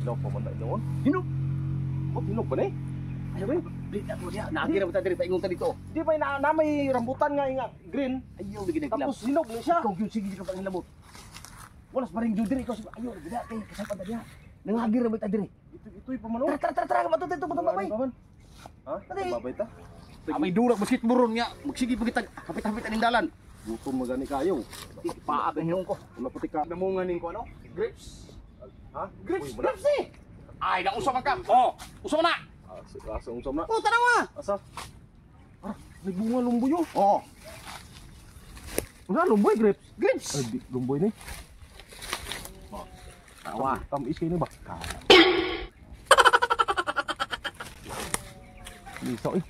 Hilaw pa man na inoon. Hinog. Oh, hinog ba ni? Ayaw ba? Dili na diha. Naagi ra ba ta diri paingon ta dito. Di ba na may rambutan nga nga green. Ayaw lagi nagilab. Tapos hinog ni siya. Ikaw gyud sige ka pangilabot. Wala sa paring diri ikaw ayaw lagi na kay kasapan ta diha. Nangagi ra ba ta diri. Ito ito'y pa man oh. Tara tara tara tara mato dito mato bay. Ha? Dali. Babay ta. May durag basketball ron nga. Magsige pa kitag hapit-hapit aning dalan. Gutom magani kayo. Paak ang hinong ko. Wala puti ka. Namunga ning ko ano? Grapes. Ha? Grapes, Uy, wala. grapes eh. Ay, nausa man ka. Oh, usa man na. Asa asa unsa man na? Oh, tanawa. Asa? Ah, may bunga lumboy oh. Oh, Nga lumboy grapes. grapes. Ay, di, lumboy ni. Tanawa. Tamis kayo ni ba? Liso eh.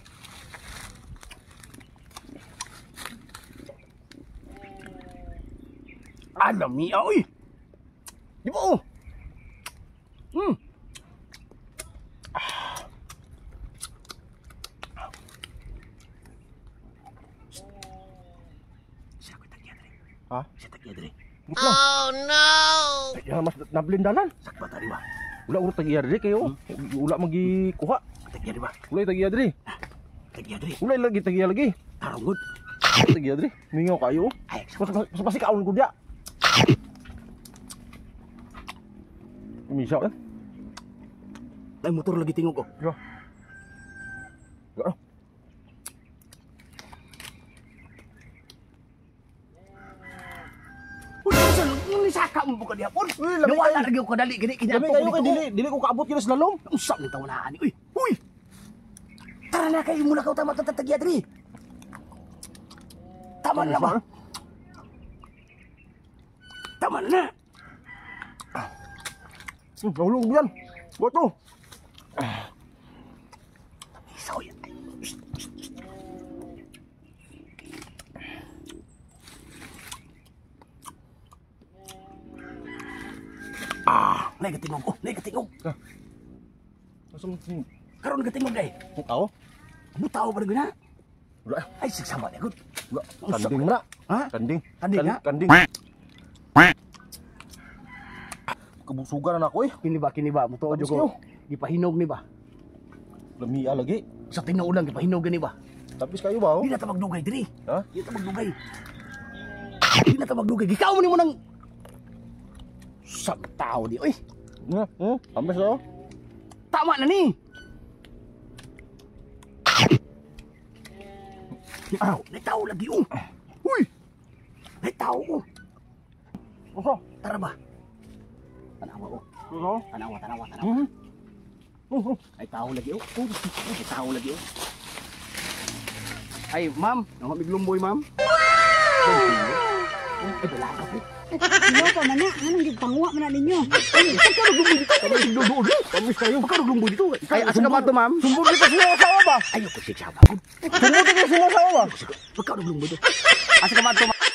Alam niya, oy. Di ba oh? Siya ko tagya dre. Ha? Siya tagya dre. Oh no. Ya mas nablindalan. Sakpa ta di ba? Wala uro tag-iya diri kayo. Wala magikuha. Tagya di ba? Wala tag-iya diri. Tagya dre. Wala lagi tag-iya lagi. Tarong gud. Tag-iya diri. Mingaw kayo. Ay, Mas mas pasi kaon ko diya. Misa eh. ay motor lagi tingog oh. Ya. Ya. Uy, sa nung nisaka mo buka diha pon. Uy, lami Nawala lagi ko kadali gani kanya. Dami kayo kay dili dili ko kaabot kini sa lalom. Unsa man taon na ani? Uy, uy. Tara na kayo muna ka tama tatagya diri. Tama na ba? Tama na. Nahulog yan. Buat to. Isaw yan. Ah, nagatingog oh, nagatingog. Asa man tingog? Karon nagatingog day. Tao? Butaw pa rin na. Wala. Ay, sigsama na gud. Wala. Kanding na. Ha? Kanding. Kanding na? Kanding. Kabusugan na ako eh. Kini ba, kini ba? Mutuo Tapos jud ko. Gipahinog ni ba? Lamia lagi. Sa tinuod lang gipahinog gani ba? Tapos kayo ba oh? Di na ta magdugay diri. Ha? Di na ta magdugay. Di na ta magdugay. Gikaw mo nimo nang sa tao di oy. Nga, amis oh. Tama na ni. Ah, may tao lagi oh. Uy. May tao oh. Uso. Tara ba? Tanawa oh. Uso. Tanawa, tanawa, tanawa. Hmm. Ay tao lagi oh. Ay tao lagi oh. Ay, ma'am, nang lumboy, ma'am. Ay, wala ka po. Hello pa man na, anong gigpanguha man na ninyo? Tamis kayo. Pagka lumboy dito. Ay, asa ka ba ito, ma'am? Sumbong kita sa asawa ba? Ayaw ko siya ba? Sumbong kita sa asawa ba? Pagka lumboy dito. Asa ka ba ito, ma'am?